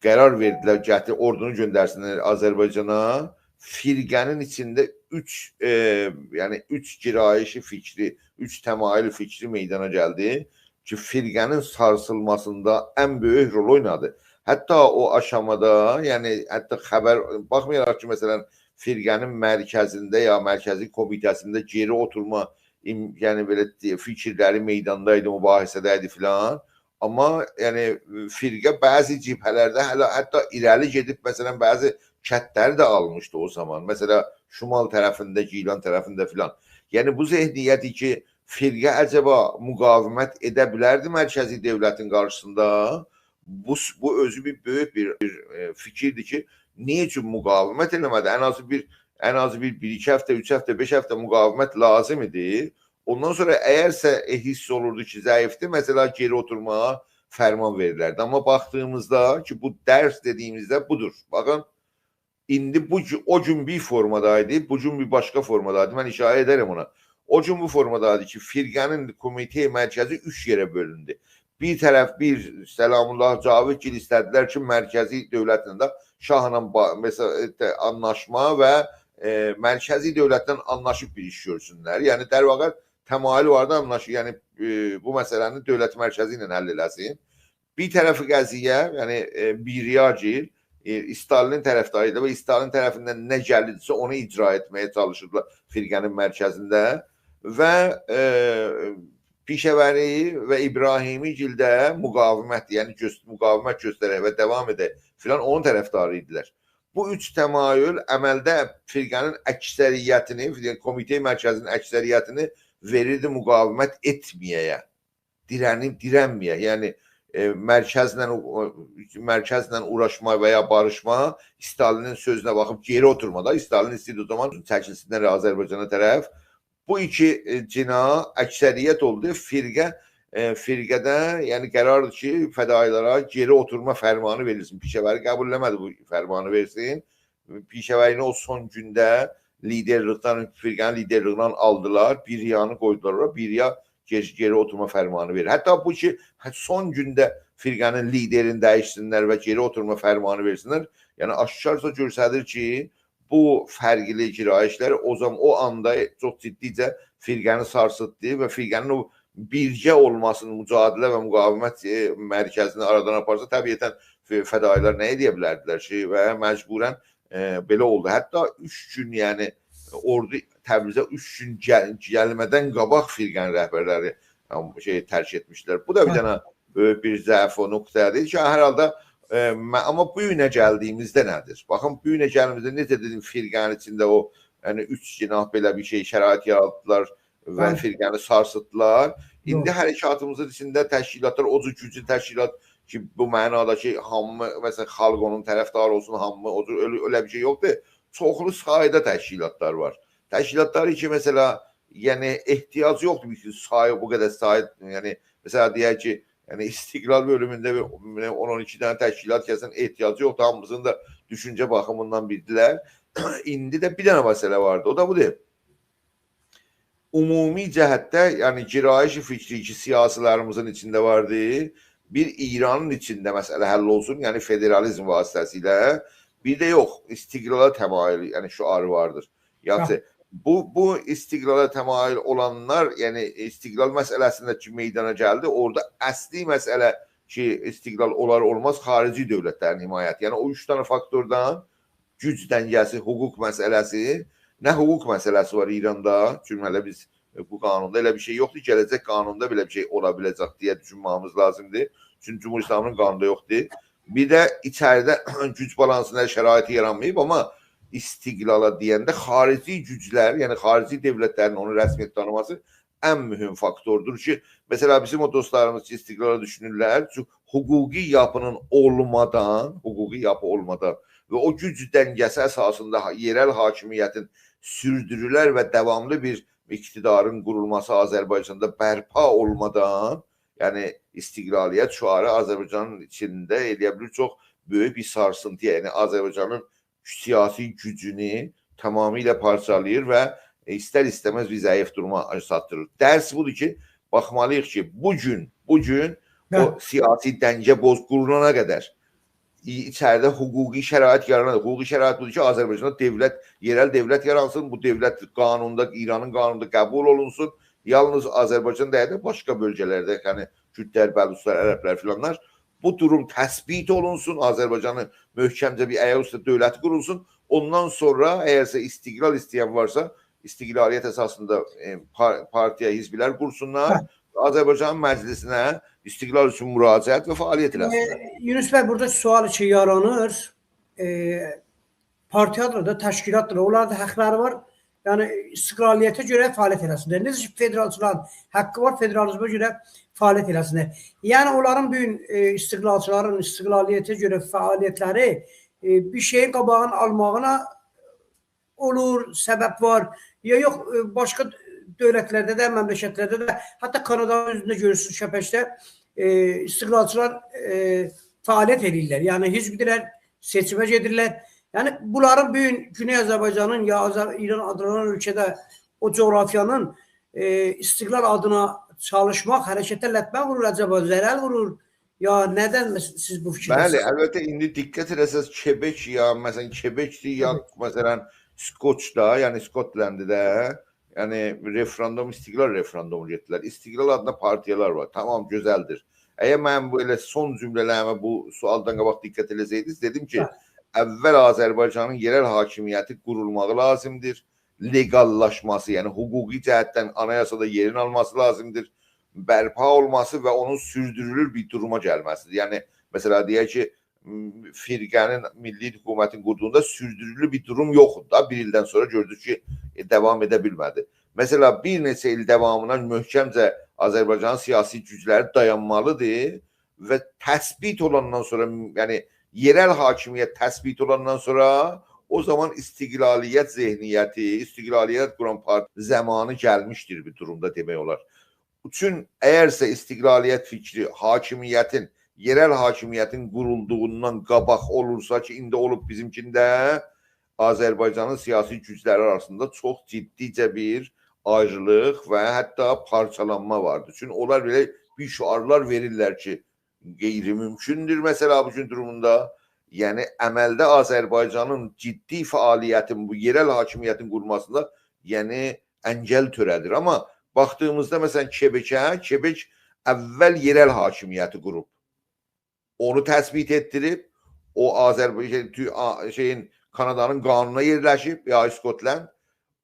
قرار وئردیلر، گتیر، اوردونو گؤندرسینلر آذربایجانا، فرقه‌نین ایچینده اوچ، ائ، یعنی اوچ گرایش فکری، اوچ تمایل فکری میدانا گلدی کی، فرقه‌نین سارسیلماسیندا ان بؤیوک رول اوینادی. حتی او آشامادا، یعنی حتی خبر، باخمایاراق کی، مثلا، فرقه‌نین مرکزینده یا مرکزی کمیته‌سینده گئری اوتورما ایم-، یعنی بئله دئ-، فکرلری میداندایدی، مباحثه‌ده‌یدی فلان. آمما، یعنی، فرقه بعضی جبهه‌لرده هله حتی ایره‌لی گئدیب، مثلا، بعضی کندلری ده آلمیشدی او زامان. مثلا، شمال طرفینده، گیلان طرفینده فلان. یعنی، بو ذهنیتی کی، فرقه عجبا مقاومت ائده بیلردی مرکزی دؤولتین قارشیسیندا؟ بو، بو اؤزو بیر بؤیوک بیر، بیر، ائ، فیکیردیر کی، نییه اوچون مقاومت ائله‌مه‌دی؟ ان آزی بیر، ان آزی بیر، بیر ایکی هفته، اوچ هفته، بئش هفته مقاومت لازیم ایدی. اوندان سونرا اگرسه، ائ، حیس اولوردو کی، ضعیفدیر، مثلا، گئری اوتورماغا فرمان وئریلردی. آمما باخدیغیمیزدا کی، بو درس دئدیگیمیزده بودور. باخین، ایندی بو گو-، او گون بیر فورمادایدی، بو گون بیر باشقا فورمادایدی. من اشاره ائدرم اونا. او گون بو فورمادایدی کی، فرقه‌نین کمیته مرکزی اوچ یئره بؤلوندو. بیر طرف، بیر سلام‌الله جاویدگیل ایسته‌دیلر کی، مرکزی دؤولتله ده، شاهلا با-، مثلا، ائ، آنلاشما و، ائ، مرکزی دؤولتله آنلاشیب بیر ایش گؤرسونلر. یعنی، در واقع تمایل واردی آنلاش-، یعنی، ائ، بو مسئله‌نی دؤولت مرکزی ایله حل ائله‌سین. بیر طرفی قضیه، یعنی، ائ، بی‌ریاگیل، ائ، استالینین طرفداری ایدی و استالین طرفیندن نه گلیردیسه، اونو اجرا ائتمه‌یه چالیشیردیلار فرقه‌نین مرکزینده و، ائ، پیشه‌وری و ابراهیمی‌گیل ده مقاومت، یعنی گؤس-، مقاومت گؤسترک و داوام ائدک فلان، اونون طرفداری ایدیلر. بو اوچ تمایل عملده فرقه‌نین اکثریتینی، یعنی کمیته مرکزی‌نین اکثریتینی وئریردی مقاومت ائتمه‌یه، دیره‌نیب دیرنمه‌یه. یعنی، ائ، مرکزله او-، او-، مرکزله اوغراشما و یا باریشما، استالینین سؤزونه باخیب گئری اوتورما دا، استالین ایسته‌ییردی او زامان چکیلسینلر آذربایجانا طرف. بو ایکی، ائ، جناح اکثریت اولدو. فرقه، ائ، فرقه‌ده، یعنی قراردیر کی، فدایی‌لره گئری اوتورما فرمانی وئریلسین. پیشه‌وری قبول ائله‌مه‌دی بو فرمانی وئرسین. پیشه‌وری‌نی او سون گونده لیدرلیکدن، فرقه‌نین لیدرلیگیندن آلدیلار، بی‌ریانی قویدولار اورا، بی‌ریا گئری، گئری اوتورما فرمانی وئریر. حتی بو کی، هه، سون گونده فرقه‌نین لیدرینی دییشسینلر و گئری اوتورما فرمانی وئرسینلر، یعنی آشکارجا گؤستریر کی، بو فرقلی گرایش‌لر او زامان، او آندا چوخ جدیجه فرقه‌نی سارسیتدی و فرقه‌نین او بیرگه اولماسینی، مجادله و مقاومت، ائ، مرکزینی آرادان آپارسا، طبیعتا ف-، فدایی‌لر نه ائده بیلردیلر کی، و مجبورا، ائ، بئله اولدو. حتی اوچ گون، یعنی، اوردو تبریزه اوچ گون گل-، گلمه‌دن قاباق فرقه‌نین رهبرلری، ائم، شئی، ترک ائتمیشدیلر. بو دا بیر، هه، دنه بؤیوک بیر ضعف و نقطه‌دیر کی، هر حالدا، ائ، مه-، آمما بو گونه گلدیییمیزده نه‌دیر؟ باخین، بو گونه گلدیییمیزده نئجه دئدیم، فرقه‌نین ایچینده او، یعنی اوچ جناح بئله بیر شئی، شرایط یاراتدیلار و، بلی، فرقه‌نی سارسیتدیلار. ایندی، دوغرو، حرکاتیمیزین ایچینده تشکیلاتلار، او جور گوجلو تشکیلات کی، بو معنادا کی، هامی، مثلا، خالق اونون طرفداری اولسون، هامی او جور، ائله، ائله بیر شئی یوخدور. چوخلو سایدا تشکیلاتلار وار. تشکیلاتلار کی، مثلا، یعنی، احتیاج یوخدور کی، سایی، بو قدر سایی، یعنی، مثلا، دئیک کی، یعنی، استقلال بؤلومونده بیر، بیر اون، اون ایکی دنه تشکیلات کسین احتیاجی یوخدور. هامیسینین دا دوشونجه باخیمیندان بیردیلر. ایندی ده بیر دنه مسئله واردی. او دا بودور. عمومی جهتده، یعنی، گرایش فکری کی، سیاسیلریمیزین ایچینده واردی، بیر ایرانین ایچینده مسئله حل اولسون، یعنی فدرالیزم واسطه‌سیله، بیر ده یوخ، استقلالا تمایل، یعنی شعاری واردیر. یاخشی، هه، بو، بو استقلالا تمایل اولانلار، یعنی استقلال مسئله‌سینده کی، میدانا گلدی، اورادا اصلی مسئله کی، استقلال اولار اولماز خارجی دؤولتلرین حمایتی. یعنی او اوچ دنه فاکتوردان، گوج دنگه‌سی، حقوق مسئله‌سی، نه حقوق مسئله‌سی وار ایراندا، چونکی هله بیز، ائ، بو قانوندا ائله بیر شئی یوخدور، گله‌جک قانوندا بئله بیر شئی اولا بیله‌جک دئیه دوشونمه‌ییمیز لازیمدیر. چونکی جمهوری اسلامی‌نین قانوندا یوخدور. بیر ده ایچریده گوج بالانسیندا شرایطی یارانماییب، آمما استقلالا دئینده خارجی گوجلر، یعنی خارجی دؤولتلرین اونو رسمیت تانیماسی ان مهم فاکتوردور کی، مثلا، بیزیم او دوستلاریمیز کی، استقلالا دوشونورلر، چونکی حقوقی یاپی‌نین اولمادان، حقوقی یاپی اولمادان و او گوج دنگه‌سی اساسیندا حا-، یئرل حاکمیتین سوردورولر و داواملی بیر اقتدارین قورولماسی آذربایجاندا برپا اولمادان، یعنی استقلالیت شعاری آذربایجانین ایچینده ائلیه بیلیر چوخ بؤیوک بیر سارسینتی‌یا، یعنی آذربایجانین سیاسی گوجونو تمامیله پارچالاییر و ایستر-ایسته‌مز بیر ضعیف دوروما چاتدیریر. درس بودور کی، باخمالی‌ییق کی، بو گون، بو گون او، هه، سیاسی دنگه بوز-، قورولانا قدر ای-، ایچریده حقوقی شرایط یارانیر. حقوقی شرایط بودور کی، آذربایجاندا دؤولت، یئرل دؤولت یارانسین، بو دؤولت قانوندا، ایرانین قانونوندا قبول اولونسون. یالنیز آذربایجان دئییل ده، باشقا بؤلگه‌لرده، یعنی کوردلر، بلوچلار، عربلر فیلانلار، بو دوروم تثبیت اولونسون، آذربایجانین محکمجه بیر آیاق اوسته دؤولتی قورولسون. اوندان سونرا، اگرسه استقلال ایسته‌ین وارسا، استقلالیت اساسیندا، ائ، پار-، پارتیا، حزبلر قورسونلار، هه، آذربایجانین مجلسینه استقلال اوچون مراجعت و فعالیت، ائ، ائله‌سینلر. یونس بی، بورادا سؤال کی یارانیر، ائ، پارتیادیر دا، تشکیلاتدیر، اونلارین دا حاقلاری وار. یعنی، استقلالیته گؤره فعالیت ائله‌سینلر. نئجه کی، فدرالچیلارین حاقی وار، فدرالیزمه گؤره فعالیت ائله‌سینلر. یعنی، اونلارین بو گون، ائ، استقلالچیلارین استقلالیته گؤره فعالیتلری، ائ، بیر شئیین قاباغینی آلماغینا اولور، سبب وار. یا یوخ، ائ، باشقا دؤولتلرده ده، مملکتلرده ده، حتی کانادانین اؤزونده گؤرورسونوز، کبکده، ائ، استقلالچیلار، ائ، فعالیت ائله‌ییرلر. یعنی، حزبدیرلر، سئچیمه گئدیرلر. یعنی، بونلارین بو گون گونئی آذربایجانین یا آذر-، ایران آدلانان اؤلکه‌ده او جغرافیانین، ائ، استقلال آدینا چالیشماق، حرکته لطمه وورور، عجبا ضرر وورور؟ یا ندن مس-، سیز بو فیکیرده‌سینیز؟ بلی، البته، ایندی دقت ائله‌سز، کبک یا، مثلا، کبکدیر، یا، کبک، مثلا، اسکوچدا، یعنی اسکاتلندده، یعنی رفراندوم، استقلال رفراندومو گئتدیلر. استقلال آدینا پارتیالار وار. تامام، گؤزلدیر. اگر منیم بو ائله سون جمله‌لریمه بو سؤالدان قاباق دقت ائله‌سئیدینیز، دئدیم کی، هه، اول آذربایجانین یئرل حاکمیتی قورولماغی لازیمدیر. لگاللاشماسی، یعنی حقوقی جهتدن آنایاسادا یئرین آلماسی لازیمدیر. برپا اولماسی و اونون سوردورولور بیر دوروما گلمه‌سیدیر. یعنی، مثلا، دئیک کی، م، فرقه‌نین، میللی حکومتین قوردوغوندا سوردورولور بیر دوروم یوخدور دا. بیر ایلدن سونرا گؤردوک کی، ائ، داوام ائده بیلمه‌دی. مثلا، بیر نئچه ایل داوامینا محکمجه آذربایجانین سیاسی گوجلری دایانمالیدیر و تثبیت اولاندان سونرا، یعنی یئرل حاکمیت تثبیت اولاندان سونرا او زامان استقلالیت ذهنیتی، استقلالیت قوران پارتی زامانی گلمیشدیر بیر دورومدا دئمک اولار. چون اگرسه استقلالیت فیکری حاکمیتین، یئرل حاکمیتین قورولدوغوندان قاباق اولورسا کی، ایندی اولوب بیزیمکینده، آذربایجانین سیاسی گوجلری آراسیندا چوخ جدیجه بیر آیریلیق و حتی پارچالانما واردیر. چون اونلار بئله بیر شعارلار وئریرلر کی، غیرممکن‌دور، مثلا، بو گون دوروموندا. یعنی، عملده آذربایجانین جدی فعالیتین، بو یئرل حاکمیتین قورماسیندا، یعنی، انگل تؤره‌دیر. آمما باخدیغیمیزدا، مثلا، کبکه، کبک اول یئرل حاکمیتی قوروب، اونو تثبیت ائتدیریب، او آذربایجان، تو-، آ-، شئیین، کانادانین قانونونا یئرلشیب، یا اسکاتلند.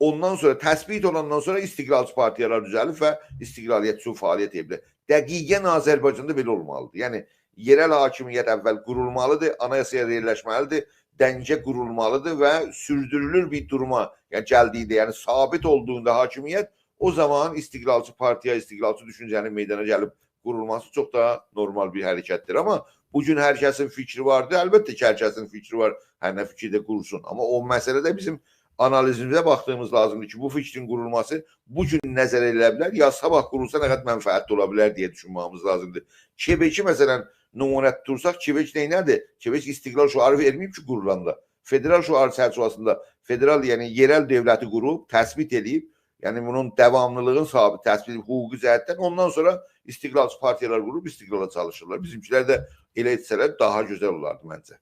اوندان سونرا تثبیت اولاندان سونرا استقلالچی پارتیالار دوزلیب و استقلالیت اوچون فعالیت ائدیبلر. دقیقاً آذربایجاندا بئله اولمالیدیر. یعنی یئرل حاکمیت اول قورولمالیدیر، آنایاسایا یئرلشمه‌لیدیر، دنگه قورولمالیدیر و سوردورولور بیر دوروما، یعنی گلدیگینده، یعنی ثابت اولدوغوندا حاکمیت، او زامان استقلالچی پارتیا، استقلالچی دوشونجه‌نین میدانا گلیب قورولماسی چوخ دا نورمال بیر حرکتدیر. آمما بو گون هر کسین فیکری واردیر. البته کی، هر کسین فیکری وار، هر نه فیکیرده قورسون. آمما او مسئله‌ده بیزیم آنالیزیمیزه باخدیغیمیز لازیمدیر کی، بو فیکرین قورولماسی بو گون نظره ائله‌یه بیلر، یا صاباح قورولسا نه قدر منفعتلی اولا بیلر دئیه دوشونمه‌ییمیز لازیمدیر. کبکی، مثلا، نمونه توتورساق، کبک نئینه‌دیر؟ کبک استقلال شعاری وئرمه‌ییب کی، قورولاندا. فدرال شعار چرچیوه‌سینده فدرال، یعنی یئرل دؤولتی قوروب، تثبیت ائله‌ییب، یعنی بونون داواملیلیغین ثابت، تثبیت حقوقی جهتدن، اوندان سونرا استقلالچی پارتیالار قوروب استقلالا چالیشیرلار. بیزیمکیلر ده ائله ائتسه‌لر داها گؤزل اولاردی منجه.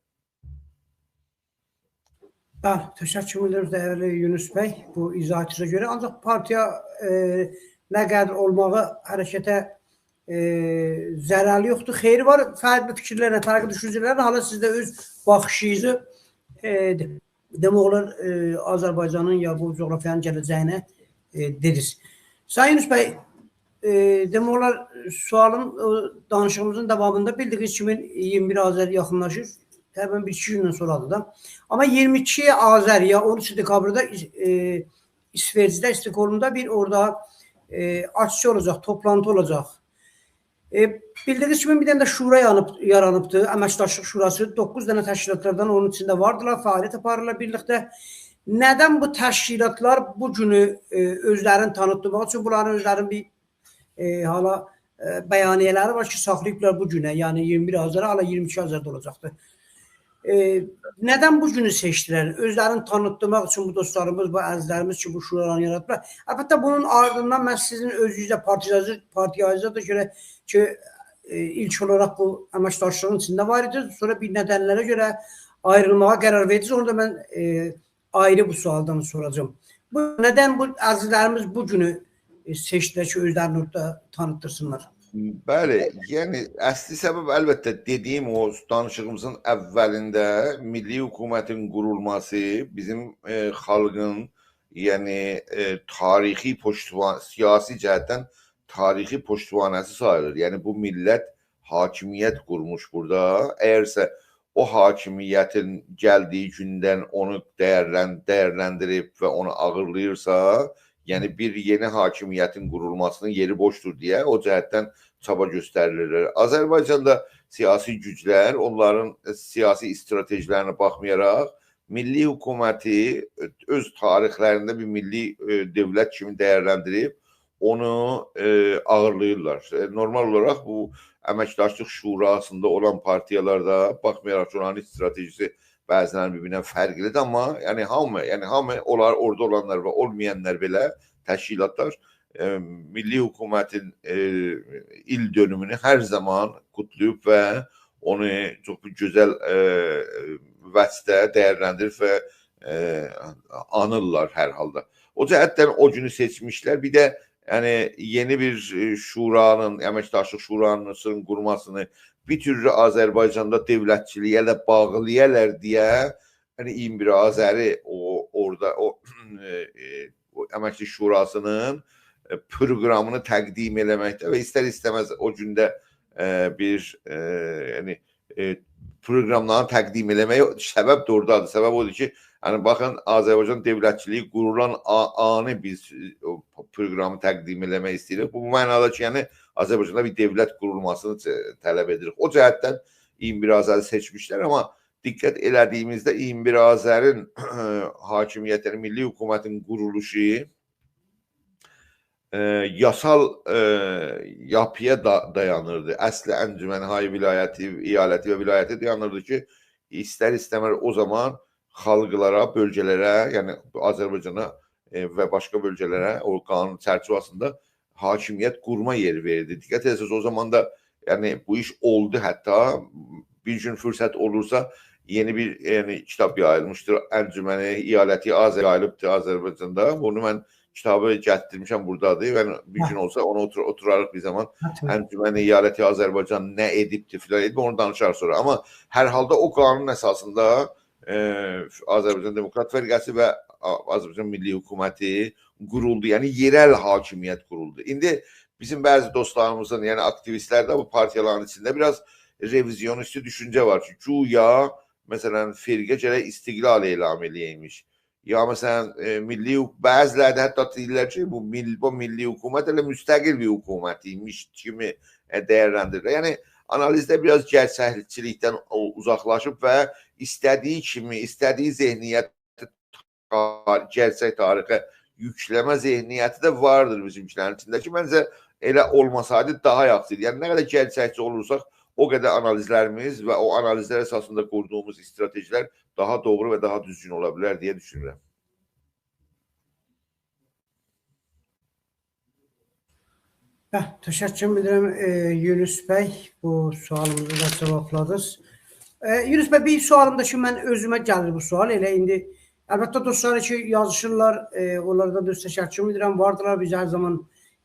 بلی، تشکر ائدیرم دیرلی یونس بی بو ایضاحاتینیزا گؤره. آنجاق پارتیا، ائ، نه قدر اولماغی حرکته، ائ، ضرری یوخدور، خئیری وار. فرقلی فیکیرلرله، فرقلی دوشونجه‌لرله حالا سیز ده اؤز باخیشینیزی، ائ، دئمک اولار، ائ، آذربایجانین یا بو جغرافیانین گله‌جه‌یینه، ائ، دئدینیز. سایین یونس بی، ائ، دئمک اولار، سؤالیم، ائ، دانیشیغیمیزین داوامیندا بیلدیگینیز کیمی اییرمی بیر آذر یاخینلاشیر. تقریباً بیر ایکی گوندن سونرادیر دا. آمما اییرمی ایکی آذر یا اون اوچ دکابرده، ائ، ایسوئچده، استکهلمدا بیر اورادا، ائ، آچیشی اولاجاق، توپلانتی اولاجاق. ائ، بیلدیگینیز کیمی بیر دنه ده شورا یانیب، یارانیبدی، امکداشلیق شوراسی، دوققوز دنه تشکیلاتلاردان اونون ایچینده واردیلار، فعالیت آپاریرلار بیرلیکده. ندن بو تشکیلاتلار بو گونو، ائ، اؤزلرینی تانیتدیرماق اوچون بونلارین اؤزلرینین بیر، ائ، حالا، ائ، بیانیه‌لری وار کی، ساخلاییبلار بو گونه، یعنی اییرمی بیر آذره، حالا اییرمی ایکی آذرده اولاجاقدیر. ائ، ندن بو گونو سئچدیلر؟ اؤزلرینی تانیتدیرماق اوچون بو دوستلاریمیز، بو عزیزلریمیز کی، بو شورالارینی یاراتدیلار. البته، بونون آردیندان من سیزین اؤزونوزده پارتیاییزا، پارتیاییزا دا گؤره کی، ائ، ایلک اولاراق بو امکداشلیغین ایچینده وار ایدی. سونرا بیر ندنلره گؤره آیریلماغا قرار وئردینیز. اونو دا من، ائ، آیری بو سؤالدان سوراجاغام. بو، ندن بو عزیزلریمیز بو گونو، ائ، سئچدیلر کی، اؤزلرینی اورادا تانیتدیرسینلار؟ بلی، یعنی اصلی سبب البته دئدیگیم او دانیشیغیمیزین اولینده میللی حکومتین قورولماسی بیزیم، ائ، خالقین، یعنی، ائ، تاریخی پشتوان-، سیاسی جهتدن تاریخی پشتوانه‌سی ساییلیر. یعنی بو میللت حاکمیت قورموش بورادا. اگرسه او حاکمیتین گلدیگی گوندن اونو دیرلن-، دیرلندیریب و اونو آغیرلاییرسا، یعنی بیر یئنی حاکمیتین قورولماسینین یئری بوشدور دئیه او جهتدن چابا گؤستریلیرلر. آذربایجاندا سیاسی گوجلر اونلارین سیاسی استراتژی‌لرینه باخمایاراق میللی حکومتی اؤز تاریخلرینده بیر میللی، ائ، دؤولت کیمی دیرلندیریب اونو، ائ، آغیرلاییرلار. ائ، نورمال اولاراق بو امکداشلیق شوراسیندا اولان پارتیالار دا، باخمایاراق کی، اونلارین استراتژی‌سی بعضی‌لرینین بیر-بیریندن فرقلیدیر، آمما یعنی هامی، یعنی هامی اونلار، اورادا اولانلار و اولمایانلار بئله، تشکیلاتلار، ائ، میللی حکومتین، ائ، ایل دؤنومونو هر زامان قوتلاییب و اونو چوخ بیر گؤزل، ائ، وضعده دیرلندیریب و، ائ، آنیرلار هر حالدا. او جهتدن او گونو سئچمیشلر. بیر ده، یعنی، یئنی بیر، ائ، شورانین، امکداشلیق شوراسینین قورماسینی بیر تورلو آذربایجاندا دؤولتچیلیگه ده باغلایارلار دئیه، یعنی اییرمی بیر آذری او، اورادا او، ائ، ائ، او امکداشلیق شوراسینین، ائ، پروقرامینی تقدیم ائله‌مکده و ایستر-ایسته‌مز او گونده، ائ، بیر، ائ، یعنی، ائ، پروقراملارینی تقدیم ائله‌مک سبب ده اورادادیر. سبب اودور کی، یعنی باخین، آذربایجان دؤولتچیلیگی قورولان آ-، آنی بیز، ائ، او پروقرامی تقدیم ائله‌مک ایسته‌ییریک. بو معنادا کی، یعنی آذربایجاندا بیر دؤولت قورولماسینی چ-، طلب ائدیریک. او جهتدن اییرمی بیر آذری سئچمیشلر، آمما دقت ائله‌دیگیمیزده اییرمی بیر آذرین حاکمیتین، میللی حکومتین قورولوشو، ائ، یاسال، ائ، یاپییا دا-، دایانیردی. اصل انجمن‌های ولایتی، ایالتی و ولایتی دایانیردی کی، ایستر-ایسته‌مز او زامان خالقلارا، بؤلگه‌لره، یعنی آذربایجانا، ائ، و باشقا بؤلگه‌لره او قانون چرچیوه‌سینده حاکمیت قورما یئری وئریردی. دقت ائتسز، او زامان دا، یعنی، بو ایش اولدو حتی. بیر گون فرصت اولورسا، یئنی بیر، یعنی، کیتاب یاییلمیشدیر. انجمن ایالتی آذر-، یاییلیبدیر آذربایجاندا. بونو من، کیتابی گتیرمیشم، بورادادیر. یعنی، بیر گون اولسا، اونو اوتور-، اوتوراریق بیر زامان. انجمن ایالتی آذربایجان نه ائدیبدیر، فلان ائدیب، اونو دانیشاریق سونرا. آمما هر حالدا او قانون اساسیندا، ائ، آذربایجان دموکرات فرقه‌سی و آ-، آذربایجان میللی حکومتی قورولدو. یعنی یئرل حاکمیت قورولدو. ایندی بیزیم بعضی دوستلاریمیزین، یعنی آکتیویستلرده بو پارتیالارین ایچینده بیر آز رویزیونیستی دوشونجه وار کی، گویا، مثلا، فرقه گرک استقلال اعلان ائله‌یه‌یمیش. یا، مثلا، ائ، میللی حکو-، بعضی‌لری ده حتی دئییرلر کی، بو میل-، بو میللی حکومت ائله مستقل بیر حکومت ایمیش کیمی، ائ، دیرلندیریرلر. یعنی آنالیزده بیر آز گئرچکچیلیکدن او-، اوزاقلاشیب و ایسته‌دیگی کیمی، ایسته‌دیگی ذهنیت تار-، گئرچک تاریخه یوکله‌مه ذهنیتی ده واردیر بیزیمکیلرین ایچینده کی، منجه ائله اولماسایدی داها یاخشی ایدی. یعنی نه قدر گئرچکچی اولورساق، او قدر آنالیزلریمیز و او آنالیزلر اساسیندا قوردوغوموز استراتژی‌لر داها دوغرو و داها دوزگون اولا بیلر دئیه دوشونورم. هه، تشکر ائدیرم، ائ، یونس بی، بو سؤالیمیزی دا جاوابلادینیز. ائ، یونس بی، بیر سؤالیم دا کی، من اؤزومه گلیر بو سؤال، ائله ایندی، البته، دوستلار کی یازیشیرلار، ائ، اونلاردان دا اؤز تشکرومو ائدیرم، واردیلار، بیزی هر زامان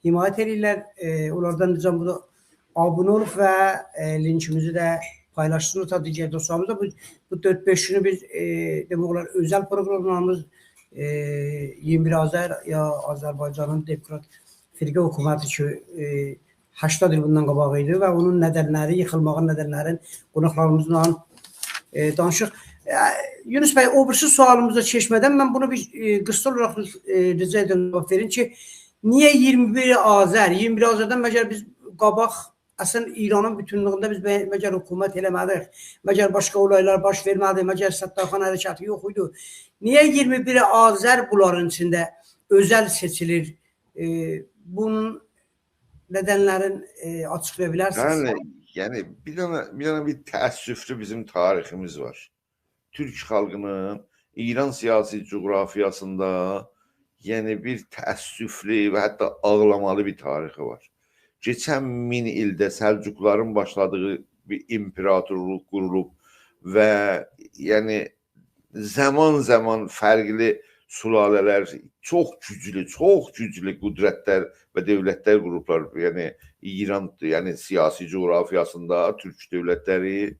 حمایت ائله‌ییرلر، ائ، اونلاردان ریجام بودور، آبونه اولوب و، ائ، لینکیمیزی ده پایلاشسینلار، تا دیگر دوستلاریمیز دا. بو، بو دؤرد-بئش گونو بیز، ائ، دئمک اولار، اؤزل پروگراملاریمیز، ائ، ایگیرمی بیر آذر یا آذربایجانین دموکرات فرقه حکومتی کی، ائ، هشتاد ایل بوندان قاباق ایدی و اونون ندنلری، ییخیلماغین ندنلرین قوناقلاریمیزلا، ائ، دانیشیق. ائ، یونس بی، او بیریسی سؤالیمیزا کئچمه‌دن من بونو بیر، ائ، قیسا اولاراق، ائ، ریجا ائدیرم، جاواب وئرین کی، نییه ایگیرمی بیر آذر، ایگیرمی بیر آذردن مگر بیز قاباق اصلا ایرانین بوتونلویونده بیز به-، مگر حکومت ائله‌مه‌دیک، مگر باشقا اولایلار باش وئرمه‌دی، مگر ستارخان حرکتی یوخ ایدی. نییه ایگیرمی بیر آذر بونلارین ایچینده اؤزل سئچیلیر؟ ائ، بونون ندنلرین، ائ، آچیقلایا بیلرسینیز؟ بلی، یعنی بیر دنه، بیر دنه بیر تأسفلو بیزیم تاریخیمیز وار. تورک خالقینین ایران سیاسی جغرافیاسیندا، یعنی بیر تأسفلو و حتی آغلامالی بیر تاریخی وار. کئچن مین ایلده سلجوقلارین باشلادیغی بیر ایمپراتورلوق قورولوب و، یعنی، زامان-زامان فرقلی سلاله‌لر، چوخ گوجلو، چوخ گوجلو قدرتلر و دؤولتلر قوروبلار. یعنی ایران، یعنی سیاسی جغرافیاسیندا تورک دؤولتلری.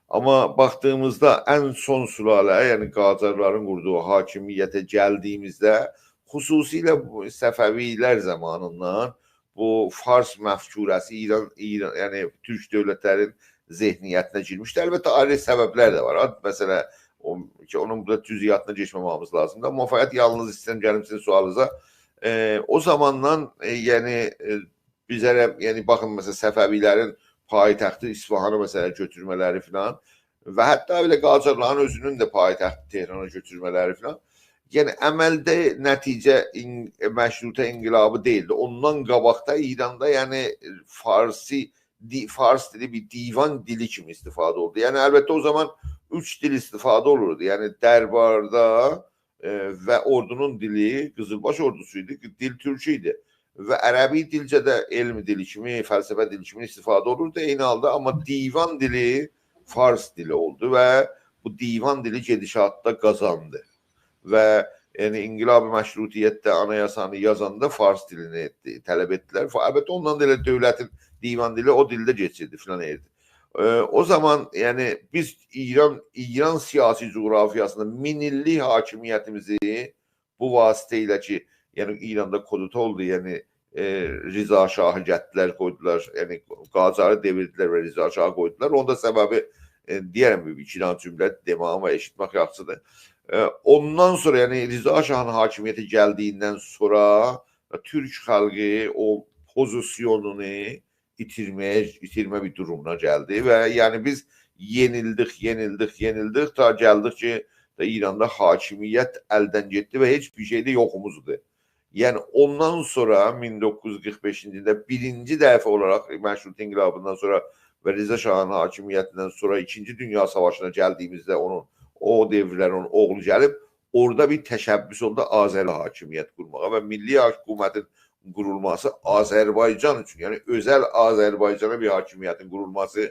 آمما باخدیغیمیزدا ان سون سلاله، یعنی قاجارلارین قوردوغو حاکمیته گلدیگیمیزده، خصوصیله بو صفوی‌لر زامانیندان بو فارس مفکوره‌سی ایران، ایران، یعنی تورک دؤولتلرین ذهنیتینه گیرمیشدی. البته، آیری سببلر ده وار. آد-، مثلا، او، کی، اونون بورادا جزئیاتینا کئچمه‌مه‌ییمیز لازیمدیر. آمما فقط یالنیز ایسته‌ییرم گلیم سیزین سؤالینیزا. ائ، او زاماندان، ائ، یعنی، ائ، بیزه، یعنی، باخین، مثلا، صفوی‌لرین پایتختی اصفهانی، مثلا، گؤتورمه‌لری فلان و حتی بئله قاجارلارین اؤزونون ده پایتختی تهرانی گؤتورمه‌لری فلان. یعنی عملده نتیجه این-، مشروطه انقلابی دئییلدی. اوندان قاباقدا ایراندا، یعنی، فارسی، دی-، فارس دیلی بیر دیوان دیلی کیمی استفاده اولدو. یعنی البته او زامان اوچ دیل استفاده اولوردو. یعنی درباردا، ائ، و اوردونون دیلی قیزیلباش اوردوسو ایدی، دیل تورکو ایدی. و عربی دیلجه ده علم دیلی کیمی، فلسفه دیلی کیمی استفاده اولوردو. عینی حالدا آمما دیوان دیلی فارس دیلی اولدو و بو دیوان دیلی گئدیشاتدا قازاندی. و، یعنی، انقلاب مشروطیتده آنایاسانی یازاندا فارس دیلینی ائتدی، طلب ائتدیلر. فا-، البته، اوندان دا ائله دؤولتین دیوان دیلی او دیلده کئچیردی فلان ائدیردی. ائ، او زامان، یعنی، بیز ایران، ایران سیاسی جغرافیاسیندا مین ایللیک حاکمیتیمیزی بو واسطه ایله کی، یعنی ایراندا کودتا اولدو، یعنی، ائ، رضا شاهی گتدیلر، قویدولار، یعنی قاجاری دئویردیلر و رضا شاهی قویدولار. اونون دا سببی، ائ، دئیه‌رم، بیر ایکی دنه جمله دئمه‌ییم و ائشیتمک یاخشیدیر. ائ، اوندان سونرا، یعنی رضا شاهین حاکمیته گلدیگیندن سونرا تورک خالقی او پوزیسیونونو ایتیرمه‌یه، ایتیرمه بیر دورومونا گلدی و، یعنی، بیز یئنیلدیک، یئنیلدیک، یئنیلدیک، تا گلدیک کی، دا ایراندا حاکمیت الدن گئتدی و هئچ بیر شئی ده یوخوموزدور. یعنی اوندان سونرا مین دوققوز یوز قیرخ بئشینجی ایلده بیرینجی دفعه اولاراق مشروطه انقلابیندان سونرا و رضا شاهین حاکمیتیندن سونرا ایکینجی دونیا ساواشینا گلدیگیمیزده اونون، او دؤورلر اونون اوغلو گلیب، اورادا بیر تشبث اولدو آذری حاکمیت قورماغا و میللی حکومتین قورولماسی آذربایجان اوچون، یعنی اؤزل آذربایجانا بیر حاکمیتین قورولماسی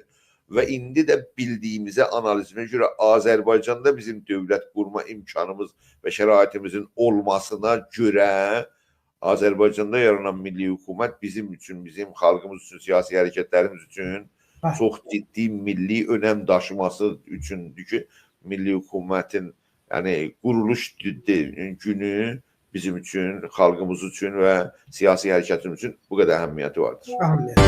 و ایندی ده بیلدیگیمیزه، آنالیزیمه گؤره آذربایجاندا بیزیم دؤولت قورما امکانیمیز و شرایطیمیزین اولماسینا گؤره آذربایجاندا یارانان میللی حکومت بیزیم اوچون، بیزیم خالقیمیز اوچون، سیاسی حرکتلریمیز اوچون بلی. چوخ جدی میللی اؤنم داشیماسی اوچوندور کی، میللی حکومتین یعنی قورولوش دی-، دی-، گونو بیزیم اوچون، خالقیمیز اوچون و سیاسی حرکتیمیز اوچون بو قدر اهمیتی واردیر. اهمیت.